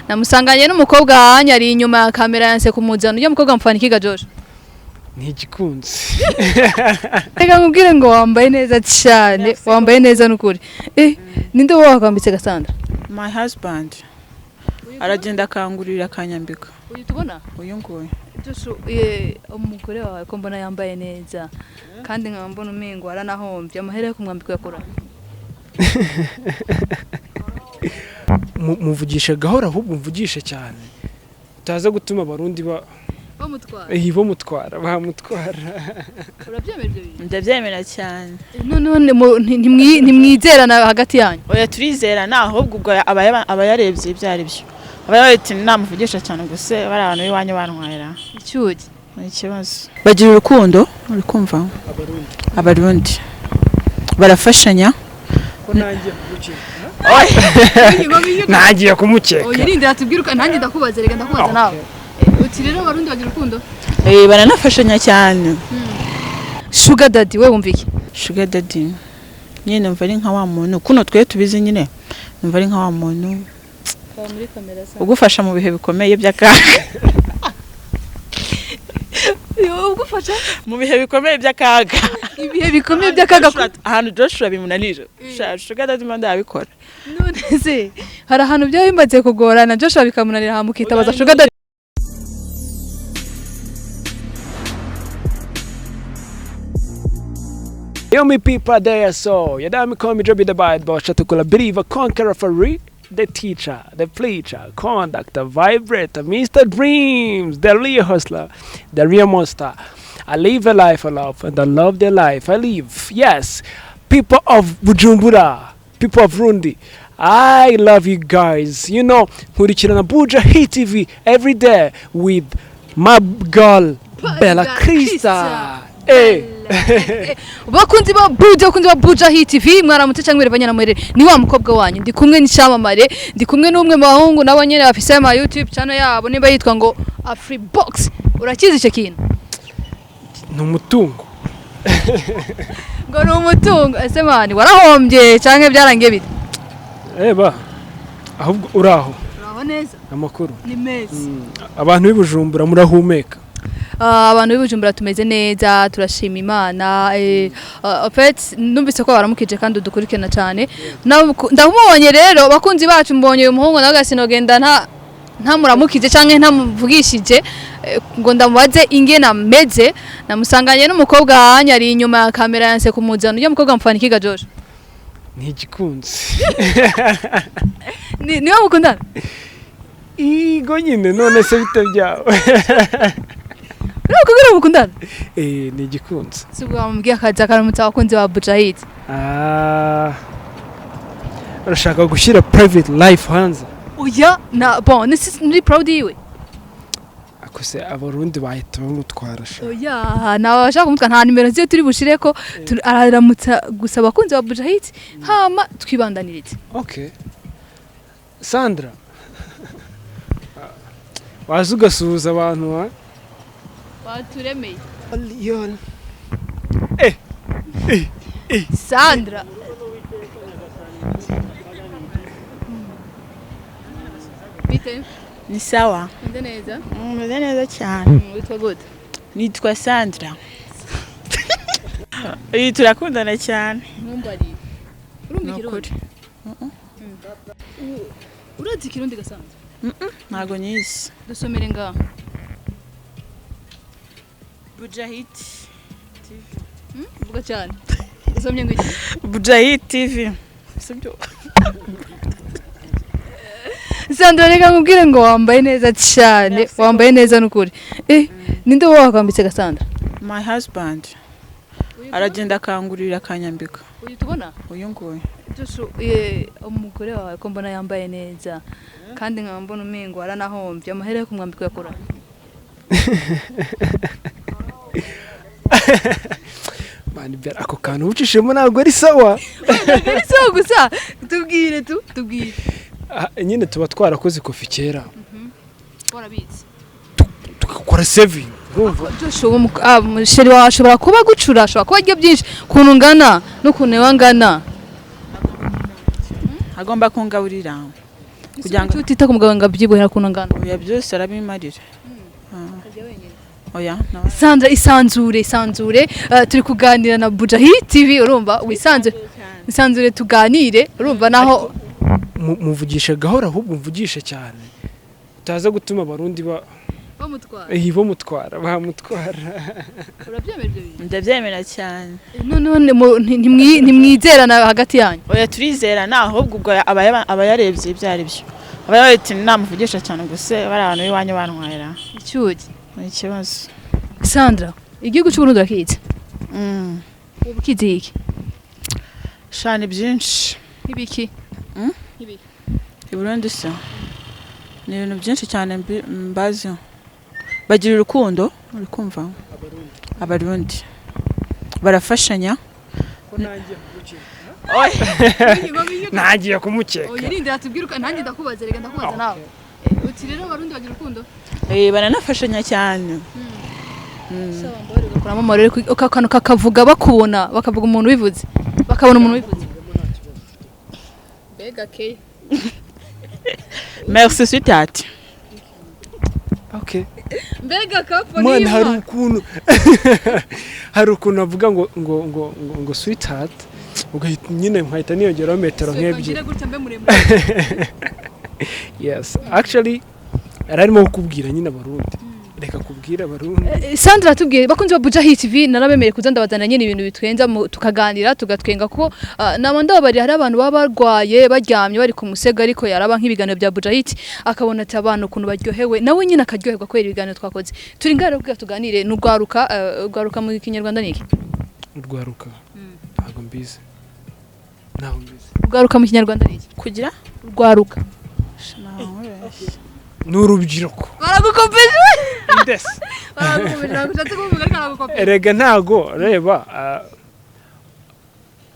Namusanganye n'umukobwa hanya ari inyuma ya kamera yanse kumuzana. Ujya mukobwa mufana ikiga Josh? Ntigikunze. Reka nkubwire ngo wambaye neza cyane, wambaye neza n'ukuri. Ninde wowe wakwambitse Gasandra? My husband aragenda akangurira akanyambika. Uyu tubona? Uyu nguyu. Josh, umugore wawe ko mbona yambaye neza kandi nkaba mbona umengo aranahombye amahera yo kumwambika yakora. Muvugishe gahoro ahubwo mvugishe cyane utaza gutuma abarundi ba bamutwara. Bamutwara bamutwara. Urabyemera ibyo bintu? Ndabyemera cyane. Noneho ntimwizerana hagati yanyu? Oya, turizerana, ahubwo ubwo aba yarebye ibyo ari byo, aba yarebye ati namuvugisha cyane gusa bari abantu b'iwanyu bantwarira. Icyugi. Ni ikibazo. Bagira urukundo, uri kumva? Abarundi. Abarundi barafashanya. Ko nangiye kumukeka, nangiye kumukeka. Oyirinde atubwiruka, nanjye ndakubaza, reka ndakubaza nawe. Uti rero abarundi bagira urukundo? Baranafashanya cyane. Sugar daddy we wumva iki? Sugar daddy nyine numva ari nka wa muntu kuno twe tubizi, nyine numva ari nka wa muntu muri kamera sa ugufasha mu bihe bikomeye by'akaga. Ugufasha mu bihe bikomeye by'akaga. Ibihe bikomeye by'akaga. Ahantu Joshua bimunanije, sugar daddy mba ndabikora. None se hari ahantu byaba bimaze kugorana Joshua bikamunanira hamukitabaza sugar daddy? Yo me people there, so you damn call me Joby the bad boss, Chatukula believer, conqueror for real, the teacher, the preacher, conductor, vibrator, Mr. Dreams, the real hustler, the real monster. I live a life I love and I love the life I live. Yes, people of Bujumbura, people of Rundi, I love you guys. You know, nkurikirana Buja Hit TV every day with my girl Bella Krista. Hey. Bakunzi ba Buja, bakunzi ba Buja Hit TV, mwaramutse cyangwa mwere banyanamwerere. Ni wa mukobwa wanyu, ndi kumwe n'icyamamare, ndi kumwe n'umwe mu bahungu nabo nyene bafise ama YouTube channel yabo nimba yitwa ngo Afribox. Urakizi icyo kintu? Ni umutungo. Ngo ni umutungo. Ese mani warahombye cyangwa byarangiye bite? Eba ahubwo uraho? Uraho neza. Amakuru ni meza. Abantu b'ibujumbura murahumeka? Abantu b'ibujumbura tumeze neza, turashima Imana. En fait numvise ko baramukije kandi udukurikirana cyane. Ndamubonye rero bakunzi bacu, mbonye uyu muhungu nawe gasinogenda nta ntamuramukije canke ntamuvugishije, ngo ndamubaze ingene ameze. Namusanganye n'umukobwa hanya ari inyuma ya kamera yanse kumuzana. Ujya mukobwa mufana ikiga Josh? Ntigikunze. Niwe mukundana? Igo nyine, none se bite byawe? Niwe mukundana mukundana? Ni igikunze. Si ubwo wamubwiye akaza akaramutsa abakunzi ba Buja Hit? Ah, urashaka gushyira private life hanze? Oya, na bon ni proud yiwe. Akose abarundi bahita bamutwara sha. Oya, nawe abashaka kumutwa nta nimero ziyo turi bushire ko araramutsa gusa abakunzi ba Buja Hit hama twibandanirize. Okay, Sandra, waza ugasuhuza abantu ha? Baturemeye. Yol. Sandra. Bite? Ni sawa. Meze neza? Meze neza cyane. Witwa gute? Nitwa Sandra. Turakundana cyane. Ntumbariye. Urumva Ni ikirundi? ukuri. Urazi ikirundi gasanzwe? Ntago nyizi. Dusomere ngaha. Bujahit TV. Vuga cyane. Usomye ngo iki? Bujahit TV. Sibyo? Sandra, reka nkubwire ngo wambaye neza cyane, wambaye neza n'ukuri. Ninde wowe wakwambitse Gasandra? My husband aragenda akangurira akanyambika. Uyu tubona? Uyu nguyu. Josh, umugore wawe ko mbona yambaye neza kandi nkaba mbona umengo aranahombye amahera yo kumwambika yakora. Mani Bella, ako kantu ucishemo ntabwo ari sawa. Ari sawa gusa tubwire tubwire. Nyine tuba twarakoze kofi kera. Warabitse. Tugakora saving. Urumva? Joshua, umusheri wawe ashobora kuba agucura, ashobora kuba arya byinshi ukuntu ungana n'ukuntu iwe angana. Agomba kungaburira. Kugira ngo Kuki utita ku mugabo ngo abyibuhe ukuntu angana? Oya, byose arabimarira. Oya, nawe. Sandra, isanzure, isanzure. Turi kuganira na Bujahi TV, urumva wisanzure, isanzure tuganire, urumva naho. Muvugishe gahoro, ahubwo mvugishe cyane utaza gutuma Abarundi ba Bamutwara. Bamutwara, bamutwara. Urabyemera ibyo bintu? Ndabyemera cyane. Noneho ntimwizerana hagati yanyu? Oya, turizerana, ahubwo ubwo aba yarebye ibyo ari byo, aba yabaye ati namuvugisha cyane gusa bari abantu b'iwanyu bantwarira. Icyugi. Ni ikibazo. Sandra, igihugu cy'u Burundi urakizi? Mm. Ubu ukizi iki? Shana, byinshi. Nk'ibiki? Mm? Nk'ibiki? I Burundi se ni ibintu byinshi cyane mbazi. Bagira urukundo, uri kumva, Abarundi barafashanya. Ntangiye kumukeka. Oya, rindira tubwire, nanjye ndakubaza, reka ndakubaza nawe. Uti rero Abarundi bagira urukundo? Baranafashanya cyane. Ugakuramo amarore, akantu kakavuga, bakubona bakavuga umuntu ubivuze, bakabona umuntu ubivuze, mbega keya. Merci, sweetheart. Okay. Mbega kapo. Mwana, hari ukuntu avuga ngo ngo sweetheart, ugahita nyine nkahita niyongeraho metero nk'ebyiri. Gutya mbe muremure. Yes, actually yari arimo kukubwira nyine Abarundi, reka kubwira Abarundi. Sandra, tubwiye bakunzi ba Buja Hit TV, narabemereye kuza ndabazana nyine ibintu bitwenza, tukaganira tugatwenga, ko naba ndababarira. Hari abantu baba barwaye baryamye bari ku musego, ariko yaraba nk'ibiganiro bya Buja Hit akabona ati abantu ukuntu baryohewe, nawe nyine akaryoherwa kubera ibiganiro twakoze. Turi ngaho rero kugira tuganire n'urwaruka. Urwaruka mu Kinyarwanda ni iki? Urwaruka ntabwo mbizi, ntabwo mbizi. Urwaruka mu Kinyarwanda ni iki? Kugira Urwaruka. Ni urubyiruko. Baragukopeje. Ndese. Baragukopeje, ntabwo ushatse kuvuga, ariko baragukopeje. Erega ntago reba,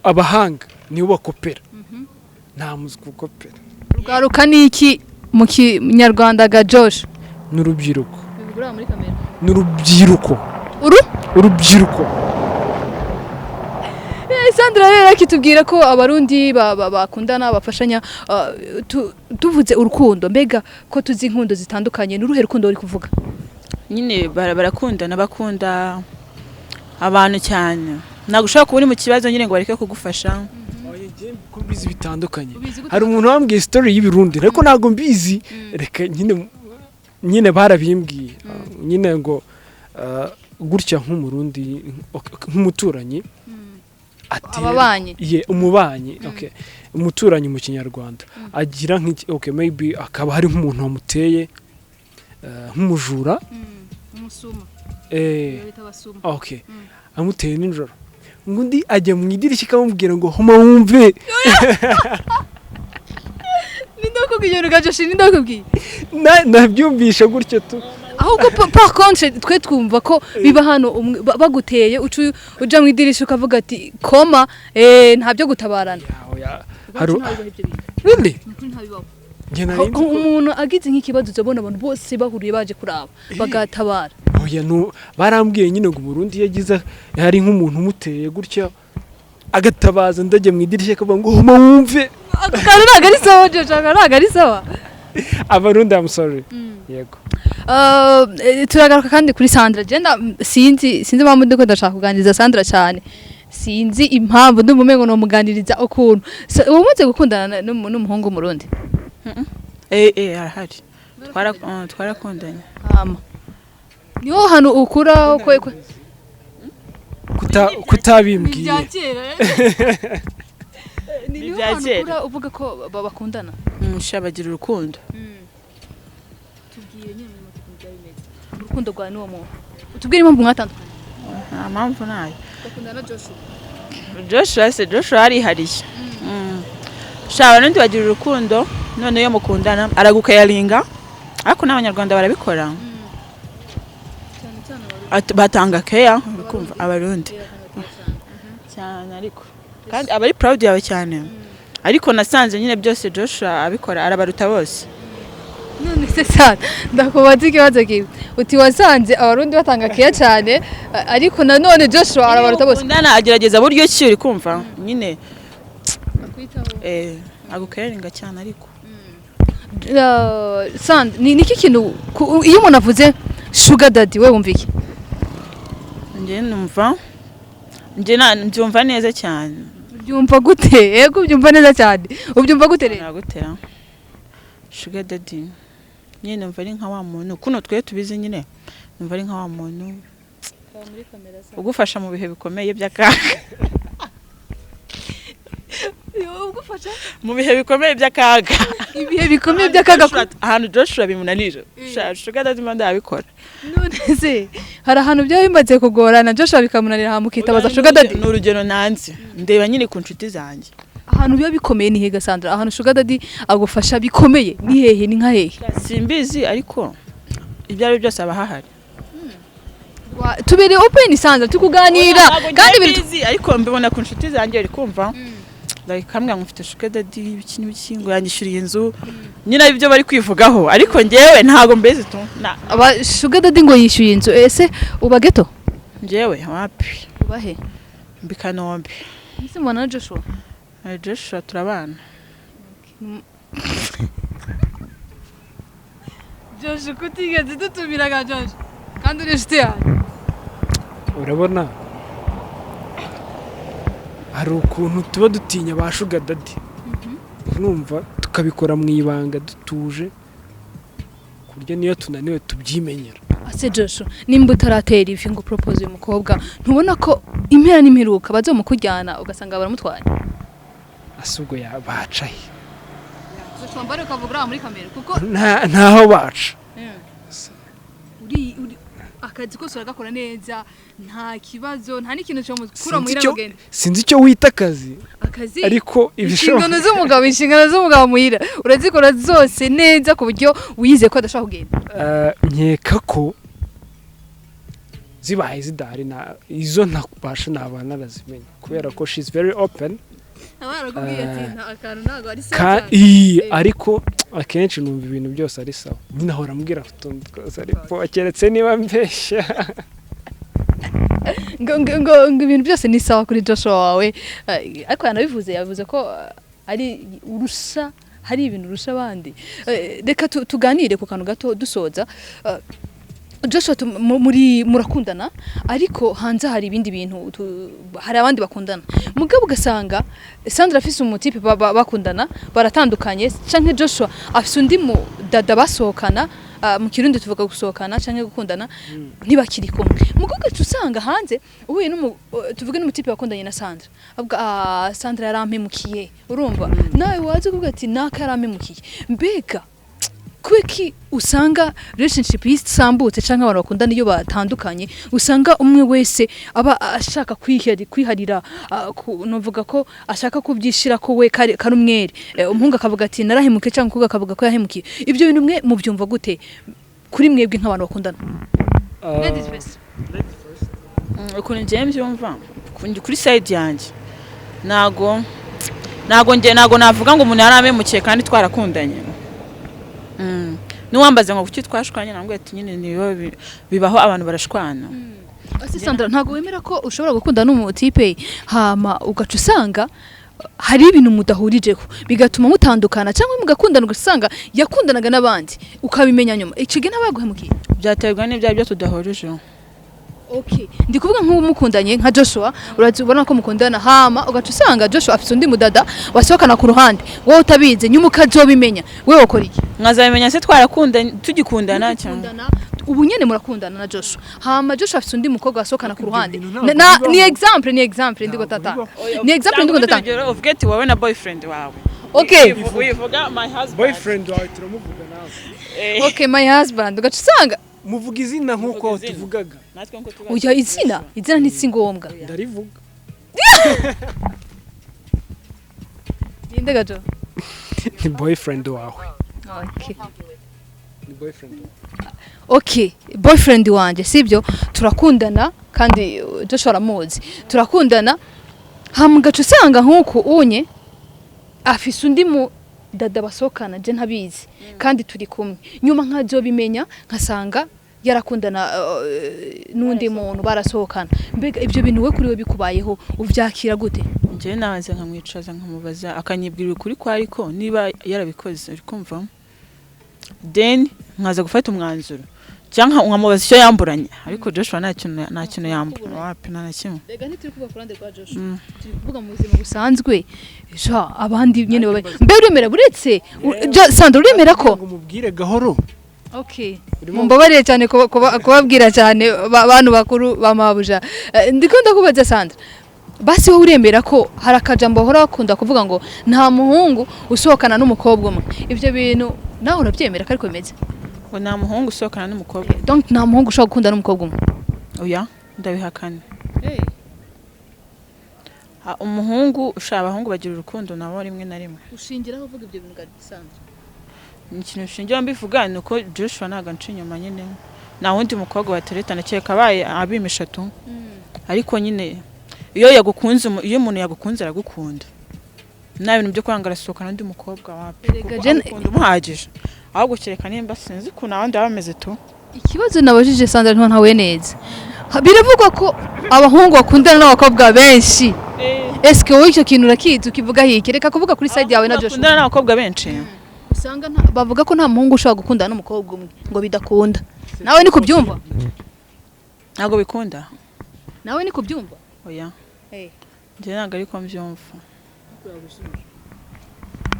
abahanga nibo bakopera, nta muziki ukopera. Urwaruka ni iki mu Kinyarwanda ga Josh? Ni urubyiruko. Bivugura muri kamera. Ni urubyiruko. Uru Urubyiruko. Sandra rero akitubwira ko Abarundi bakundana, bafashanya. Tuvuze urukundo, mbega ko tuzi inkundo zitandukanye, ni uruhe rukundo uri kuvuga? Nyine barakundana, bakunda abantu cyane. Ntabwo ushobora kuba uri mu kibazo nyine ngo bareke kugufasha. Ko mbizi bitandukanye. Hari umuntu wambwiye story y'Ibirundi, ariko ntabwo mbizi, reka nyine barabimbwiye nyine ngo gutya nk'Umurundi, nk'umuturanyi Ababanyi. Ye, umubanyi, okay, umuturanyi mu Kinyarwanda agira nk'iki, okay, maybe akaba hari nk'umuntu wamuteye, nk'umujura. Umusuma. Eh. Bita abasuma. Okay, amuteye nijoro, ngo undi ajya mu idirishya akamubwira ngo homa wumve. Ninde wakubwiye ibintu Josh? Ninde wakubwiye? Nabyumvishe gutyo tu. Ahubwo par contre twe twumva ko biba hano, baguteye uca uja mu idirisha ukavuga ati koma, nta byo gutabarana. Oya, hari really njye nari nzi ko Umuntu agize nk'ikibazo uzabona abantu bose bahuriye baje kuraba, bagatabara. Oya, no barambwiye nyine ngo Umurundi iyo agize, hari nk'umuntu umuteye gutya, agatabaza, ndajya mu idirishya akavuga ngo homa wumve. Ako kantu ntabwo ari sawa, Josh, ako ntabwo ari sawa. Abarundi, I'm sorry, yego. Turagaruka kandi kuri Sandra. Jenda sinzi impamvu ndiko ndashaka kuganiriza Sandra cyane, sinzi impamvu ndumva umengo nomuganiriza ukuntu. Uba umaze gukundana n'umuhungu Murundi? Eh, arahari. Twarakundanye. Hama niho hantu ukura ko Kutabimbwiye. Kera ni Ni niho ibya hantu kera. ukura uvuga ko bakundana. Sha, bagira urukundo. Tubwire nyine muri make ukuntu byari bimeze, urukundo rwawe n'uwo muntu, utubwire impamvu mwatandukanye. Nta mpamvu nayo. Bakundana na Joshua? Joshua se, Joshua arihariye. Sha, Abarundi bagira urukundo. None iyo mukundana aragukayaringa, ariko n'Abanyarwanda barabikora. Cyane cyane. Batanga keya, urikumva, Abarundi cyane, ariko kandi aba ari proud yawe cyane. Ariko nasanze nyine byose Joshua abikora, arabaruta bose. None se sana, ndakubaza ikibazo kimwe. Uti wasanze Abarundi batanga keya cyane, ariko nanone Joshua arabaruta bose. Mukundana agerageza buryo ki, uri kumva nyine, agukayaringa cyane ariko. Sand, ni niki kintu iyo umuntu avuze sugar daddy, we wumva iki? Njye numva, njye mbyumva neza cyane. Ubyumva gute? Yego, ubyumva neza cyane. Ubyumva gute rero? Nagutera sugar daddy nyine numva ari nka wa muntu, kuno twe tubizi nyine, numva ari nka wa muntu ugufasha mu bihe bikomeye by'akaga. Ugufasha mu bihe bikomeye by'akaga. Ibihe bikomeye by'akaga. Ahantu Joshua bimunanije, sugar daddy mba ndabikora. None se hari ahantu byaba bimaze kugorana, Joshua bikamunanira, hamukitabaza sugar daddy? Ni urugero nanze, ndeba nyine ku nshuti zanjye. Ahantu biba bikomeye ni hehe, Sandra? Ahantu sugar daddy agufasha bikomeye ni hehe, ni nka hehe? Simbizi, ariko ibyo ari byo byose aba ahahari. Tubereye open, Sandra, tukuganira Ntabwo kandi ngiye biri mbizi, ariko mbibona ku nshuti zanjye, uri kumva, like kamwe ngo mfite sugar daddy, ibiki n'ibiki, ngo yanyishyuriye inzu, nyine ibyo bari kwivugaho, ariko njyewe ntabwo mbizi tu na. Aba sugar daddy ngo yishyuye inzu, ese uba ghetto? Njyewe wapi. Uba he? Mbi Kanombe. Ese mubana na Joshua? Joshua turabana. Joshua, kutigeze dutumiraga Joshua kandi uri inshuti yanjye? Urabona hari ukuntu tuba dutinya ba sugar daddy, urumva, tukabikora mu ibanga dutuje, ku buryo niyo tunaniwe tubyimenyera. Ase Joshua, nimba utaratera ivi ngo propose uyu mukobwa, ntubona ko impera n'imperuka bazomukujyana ugasanga baramutwaye? Ase ubwo baca he? Joshua, mbare ukavuga muri kamera kuko Ntaho baca. Uri akazi kose uragakora neza, nta kibazo, nta n'ikintu cyo mukura Sinzi muhira mugenda. Sinzi icyo wita akazi. Akazi. Ariko ibishoboka. Inshingano z'umugabo muhira urazikora zose neza, ku buryo wize ko adashobora kugenda. Nkeka ko zibaye zidahari na izo ntabasha naba narazimenya, kubera ko she's very open. Aba yarakubwiye ati nta akantu, ntabwo ari sawa Ka cyane. Ariko akenshi numva ibintu byose ari sawa nyine, ahora ambwira utuntu twose, ariko keretse niba mbeshya. Ngo ibintu byose ni sawa kuri Joshua wawe. Ariko yanabivuze, yavuze ko ari urusha, hari ibintu urusha abandi. Reka tuganire ku kantu gato dusoza. Joshua, muri murakundana, ariko hanze hari ibindi bintu, hari abandi bakundana, mugabo ugasanga Sandra afise umutipe bakundana baratandukanye, canke Joshua afise undi mu dada basohokana, mu Kirundi tuvuga gusohokana canke gukundana, ntibakiri kumwe. Mugabo ugaca usanga hanze uhuye n'umu tuvuge n'umutipe wakundanye na Sandra, avuga: "Ah, Sandra yarampemukiye." Urumva nawe waza kuvuga ati naka yarampemukiye. Mbega kuki usanga relationship yisambutse, canke abantu bakundana iyo batandukanye usanga umwe wese aba ashaka kwiharira, novuga ko ashaka kubyishira ko we kari umwere? Umuhungu akavuga ati narahemukiye, cyangwa umukobwa akavuga ko yahemukiye. Ibyo bintu mwe mubyumva gute kuri mwebwe nk'abantu bakundana? Ladies first. Ukuntu ngiye mbyumva kuri side yanjye, ntago njye ntago navuga ngo umuntu yarampemukiye kandi twarakundanye. N'uwambaza ngo kuki twashwanye, nambwira ati nyine nibo bibaho, abantu barashwana. Ese Sandra, ntabwo wemera ko ushobora gukunda n'umutipe, hama ugaca usanga hari ibintu mudahurijeho bigatuma mutandukana, cyangwa mugakundana ugasanga yakundanaga n'abandi ukabimenya nyuma, icyo gihe ntaba yaguhemukiye? Byaterwa n'ibyo ari byo tudahurijeho. Okay, ndi kuvuga nk'ubu mukundanye nka Joshua, urazi ubona ko mukundana, hama ugaca usanga Joshua afite undi mudada wasohokana ku ruhande, wowe utabizi, nyuma ukazobimenya, wewe ukora iki? Nkazabimenya se twarakundanye, tugikundana cyangwa? Mugikundana, ubu nyene murakundana na Joshua, hama Joshua afite undi mukobwa wasohokana ku ruhande. Ibyo bintu ntabwo Ni bibaho. example, ni example ndiko tatanga, ni example ndiko ndatanga. Urugero, uvuge ati wowe na boyfriend wawe. Okay. Wivuga my husband. Boyfriend wawe turamuvuga nawe. Okay, my husband, ugaca usanga Muvuga izina nk'uko Muvuga izina. tuvugaga. Natwe nkuko tuvuga. Oya, izina ntisi ngombwa. Ndarivuga. Ninde gajo? Ni boyfriend wawe. Okay. Ni boyfriend wawe. Okay, boyfriend wanje, sibyo, turakundana kandi Joshua aramuzi, turakundana, hama ugaca usanga nk'uku unye afise undi mu dada basohokana, je ntabizi kandi turi kumwe, nyuma nkazobimenya nkasanga yarakundana n'undi muntu barasohokana. Mbega ibyo bintu we kuri we bikubayeho uvyakira gute? Njyewe nabanza nkamwicaza, nkamubaza, akanyibwira ukuri ko, ariko niba yarabikoze, uri kumva. Then nkaza gufata umwanzuro cyangwa nkamubaza icyo yamburanye. Ariko Joshua nta kintu yambura, wapi, nta na kimwe. Rega ntituri kuvuga ku ruhande rwa Joshua, turi kuvuga mu buzima busanzwe. Ja abandi nyene babaye mbe uremera buretse Sandra, uremera ko Ngo umubwire gahoro. Okay. Urimo- Mumbabarire cyane kubabwira cyane bantu bakuru ba mabuja. Ndiko ndakubaza Sandra, basi wowe uremera ko hari akajambo bahora bakunda kuvuga ngo nta muhungu usohokana n'umukobwa umwe? Ibyo bintu nawe urabyemera ko ariko bimeze? Ngo nta muhungu usohokana n'umukobwa? Donc nta muhungu ushobora gukunda n'umukobwa umwe. Oya, ndabihakana. Ah, umuhungu ushaka, abahungu bagira urukundo nabo rimwe na rimwe. Ushingiraho uvuga ibyo bintu Sandra? Ikintu nshingira mbivuga ni uko Joshua ntabwo anca inyuma nyine, nta wundi mukobwa bateretana, kereka abaye abimisha tu. Ariko nyine iyo yagukunze, iyo umuntu yagukunze aragukunda, nta bintu byo kwanga arasohokana n'undi mukobwa, wapi. Erega Kuko agukunda umuhagije, ahubwo kereka nimba sinzi ukuntu abandi baba bameze tu. Ikibazo nabajije Sandra ntawe neza. Biravugwa ko abahungu bakundana n'abakobwa benshi. Eske wowe icyo kintu urakizi? Ukivuga hiki? Reka kuvuga kuri side yawe na Joshua. Bakundana n'abakobwa benshi? Usanga bavuga ko nta muhungu ushobora gukundana n'umukobwa umwe, ngo bidakunda. Nawe ni kubyumva? Ntabwo bikunda. Nawe ni kubyumva? Oya, njye ntabwo ariko mbyumva.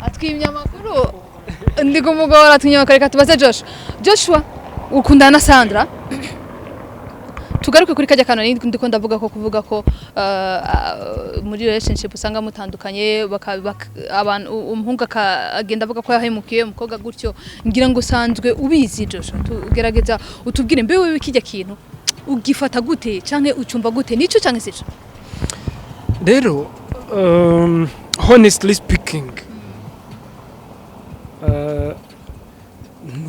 Atwimye amakuru, ndi kumugora, atwimye amakuru. Reka tubaze Joshua. Joshua, ukundana na Sandra. Tugaruke kuri kajya kantu ndiko ndavuga ko kuvuga ko muri relationship usanga mutandukanye, abantu umuhungu agenda avuga ko yahemukiye umukobwa gutyo. Ngira ngo usanzwe ubizi, Joshua. Tugerageza utubwire mbe wewe kijya kintu ugifata gute canke ucumva gute? Nico canke sico? Rero honestly speaking,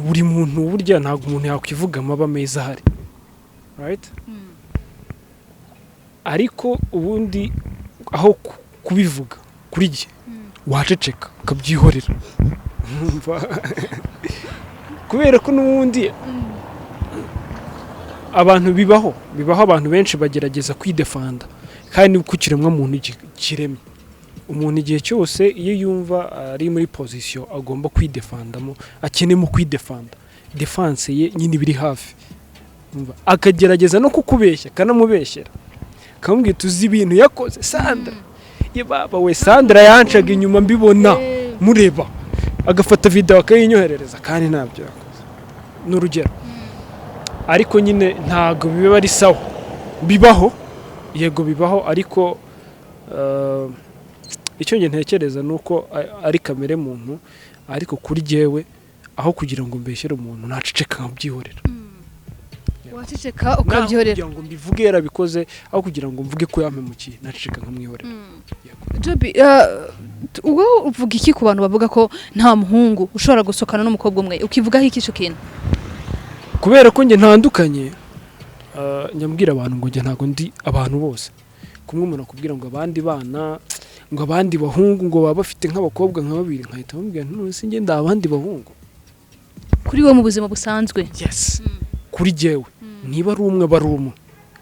buri muntu burya ntabwo umuntu yakwivuga amaba meza ahari, right? Ariko ubundi aho kubivuga kuri jye waceceka ukabyihorera. Urumva? Kubera ko n'ubundi abantu bibaho, bibaho, abantu benshi bagerageza kwidefanda. Kandi uko ikiremwamuntu kiremye, umuntu igihe cyose iyo yumva ari muri position agomba kwidefandamo, akenemo kwidefanda, defense ye nyine iba iri hafi. Umva, akagerageza no kukubeshya, akanamubeshyera, akamubwira tuzi ibintu yakoze Sandra. Ye baba we, Sandra yancaga inyuma mbibona mureba, agafata video akayinyoherereza kandi ntabyo yakoze, ni urugero. Ariko nyine ntabwo biba ari sawa. Bibaho, yego bibaho, ariko icyo njye ntekereza ni uko ari kamere muntu. Ariko kuri jyewe, aho kugira ngo mbeshyere umuntu, naceceka nkabyihorera. Waceceka Naho ukabyihorera. kugira ngo mbivuge yarabikoze, aho kugira ngo mvuge ko yampemukiye, naceceka nkamwihorera. Yego. Jobi, wowe uvuga iki ku bantu bavuga ko nta muhungu ushobora gusohokana n'umukobwa umwe? Ukivugaho iki icyo kintu? Kubera ko njye ntandukanye, njya mbwira abantu ngo njye ntabwo ndi abantu bose. Kumwe umuntu akubwira ngo abandi bana, ngo abandi bahungu ngo baba bafite nk'abakobwa nka babiri, nkahita mubwira nti none se njye ndi abandi bahungu? Kuri wowe mu buzima busanzwe? Yes, kuri jyewe niba ari umwe aba ari umwe,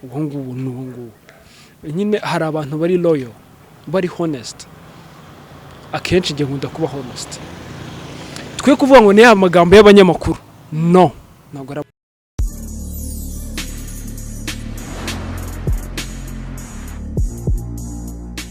uwo nguwo ni uwo nguwo nyine. Hari abantu bari loyal, bari honest. Akenshi njye nkunda kuba honest. Twe kuvuga ngo ni ya magambo y'abanyamakuru, no, ntabwo ari